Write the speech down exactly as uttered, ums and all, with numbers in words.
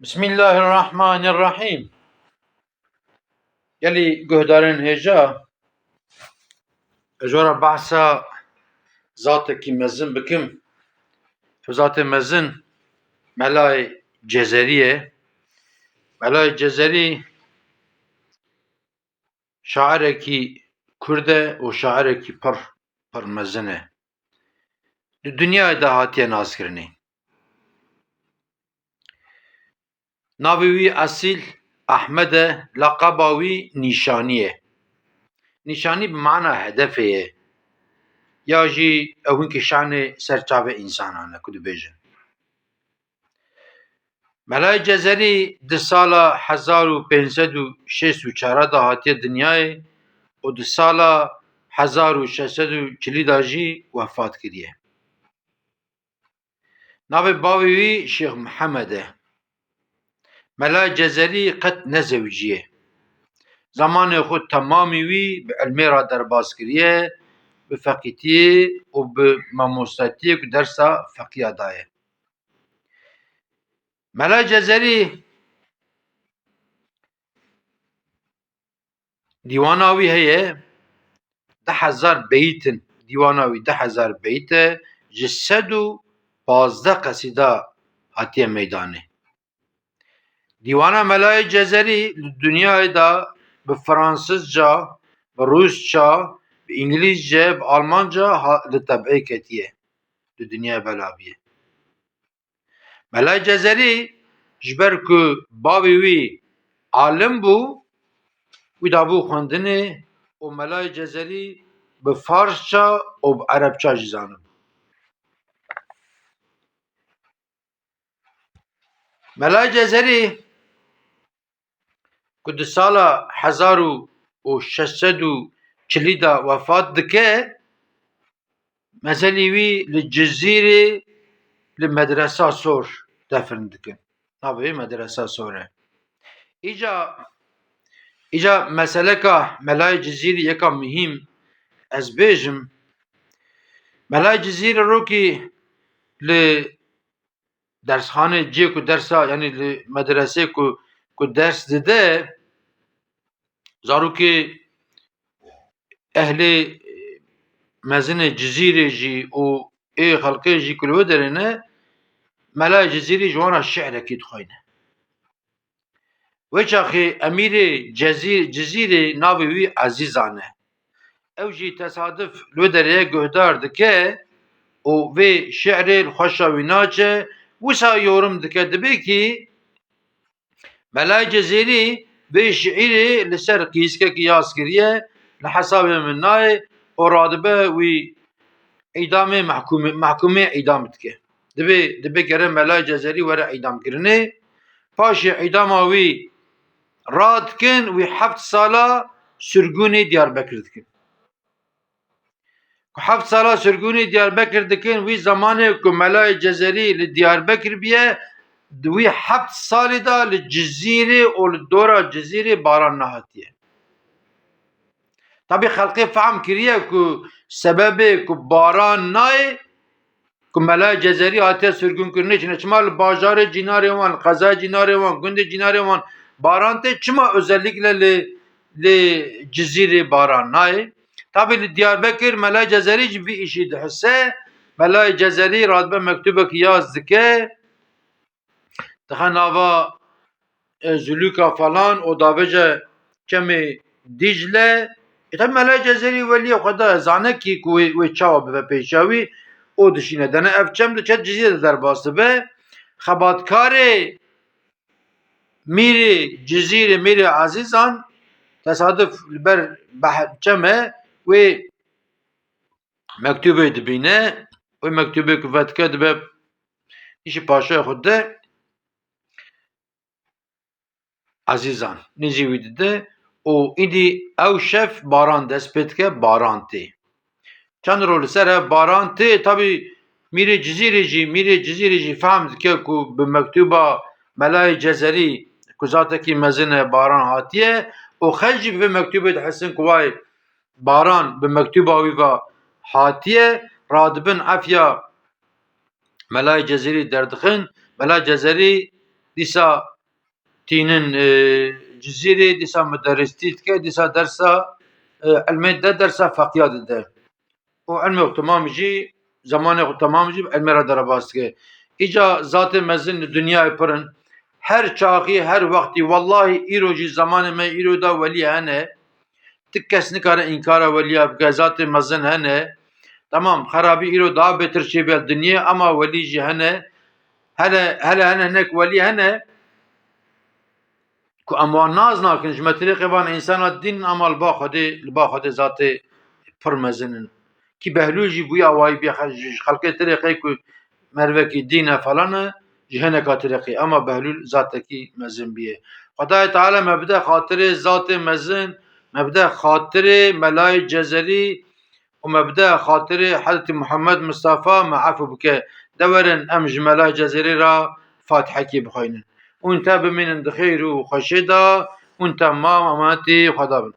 Bismillahirrahmanirrahîm. Gelî guhdarên hêja, ez ji we re behsa zatekî mezin bikim. Ev zatê mezin Melayê Cezerî ye. Melayê Cezerî şairekî kurd e û şairekî pir, pir mezin e. Di dinyayê de hatiye naskirinê. Navê wî esîl Ehmed e, leqeba wî Nîşanî ye. Nîşanî bi mana hedefê ye. Ya jî ew hinkî şanê ser çavê însanan e ku dibêjin. Melayê Cezerî di sala hezar û pênc sed û şêst û çar de hatiye dinyayê û di sala hezar û şeş sed û çilî de jî wefat kiriye. Navê bavê wî Şêx Mihemed e. Melayê Cezerî qet nezewiciye. Zamanê xwe temamî wî bi ilmê re derbas kiriye, bi feqîtiyê û bi mamostetiyê ku dersa feqîya daye. Melayê Cezerî dîwana wî heye, deh hezar beyît in. Dîwana wî deh hezar beyît e, ji sed û pazdeh qesîda hatiye meydanê. Dîwana Melayê Cezerî li dinyayê de bi fransizca, bi rûsça, bi îngilîzce, bi almanca ha-, li teb'ê ketiye. Li dinyayê belaviye. Melayê Cezerî ji ber ku bavê wî alim bû, wî dabû xwendinê û Melayê Cezerî bi farsça û bi erebça jî zanibû. Melayê Cezerî ku di sala hezar û şeş sed û çilî de wefat dike, mezelî wî li Cizîrê li Medresa Sor defn dikin. Navê wî Medresa Sor e. Îca, îca meseleka Melayê Cizîrê yeka muhîm ez bêjim. Melayê Cizîrê rokî li dersxanê cihê ku dersa, yanî li medresê ku, ku ders dide, zarokê ehlê mezinê Cizîrê jî û ê xelkê jî ku li wê derê ne, Melayê Cizîrî ji wan re şi'rekî dixweyne. Wê çaxê emîrê Cezî-, Cizîrê navê wî Ezîzan e. Ew jî tesadif li wê derê guhdar dike û vê şi'rê li xweşa wî naçe, wisa yorum dike, dibê kî Melayê Cezîrî vê şi'rê li ser qîskekî yaz kiriye, li hesabê min nayê û radibe wî îdamê mehkûmê, mehkûmê îdam dike. Dibê, dibê gere Melayê Cezerî were îdamkirinê. Paşê îdama wî radikin, wî heft sala sirgûnê Diyarbekir dikin. Ku heft sala sirgûnê Diyarbekir dikin, wî zemanê ku Melayê Cezerî li Diyarbekir biye, di wî heft salî de li Cizîrê û li dora Cizîrê baran nehatiye. Tabî xelkê fehm kiriye ku sebebê ku baran nayê, ku Melayê Cezerî hatiye sirgûnkirinê çine. Çima li bajarê Cînarê wan, li qezayê Cînarê wan, gundê Cînarê wan baran tê, çima özellikle li, li Cizîrê baran nayê? Tabî li Diyarbekir Melayê Cezerî jî vî îşî dihise. Melayê Cezerî radibe mektubekî yaz dike. Dixe nava, e, Zulûka falan û davêje çemê Dîcle. E, tabi Melayê Cezerî weliyê xwe de zane kî ku wê, wê çawa bibe pêşiya wî, û dişîne. Dene ev çem diçe Cizîrê de derbas dibe. Xebatkarê Mîrê Cizîrê, Mîrê Ezîzan, tesadif li ber behr çem e, wê mektûbê dibîne, wê mektûbê ku vedike dibe îşî paşayê xwe dide Ezîzan, nêzî wî dide û îdî ew şev baran dest pê dike, baran tê. Çend roj li ser hev baran tê, tabî Mîrê Cizîrê jî, Mîrê Cizîrê jî fehm dike ku bi mektûba Melayê Cezerî ku zatekî mezin e baran hatiye û xelk jî bi vê mektûbê dihesin ku wayê baran bi mektûba wî ve hatiye, radibin efiya Melayê Cezerî derdixin. Melayê Cezerî dîsa tînin e, Cizîrê, dîsa muderristî dike, dîsa dersa e, ilmê de, dersa feqiya dide. Û ilmê tamam jî, zemanê xwe tamam jî ilmê re derebas dike. Îca zatê mezin li dinyayê pir in. Her çaxî, her wextî, wellahî îro jî, zemanê me îro de welî hene. Ti kes nikare înkara weliya bike, zatê mezin hene. Tamam, xerabî îro daha bêtir çêbûye dinyê, ama welî jî hene. Hele, hele hene hinek welî hene ku em wan nas nakin, ji me tirêqê van însana dîn, ama li ba Xwedê, li ba Xwedê zatê pir mezin in. Kî Behlûl jî bûye awayî bê xel-, ji xelkê tirêqê ku mervekî dîn e falan e, ji hineka tirêqê, ama Behlûl zatekî mezin bûye. Xwedayê Teala me bide xatirê zatê mezin, me bide xatirê Melayê Cezerî û me bide xatirê Hezretî Muhammed Mistefa, me efû bike. De werin em ji Melayê Cezerî re Fatihekî bixwînin. Hûn te bimînin di xêr û xweşê de, hûn temam emanetî Xweda bin.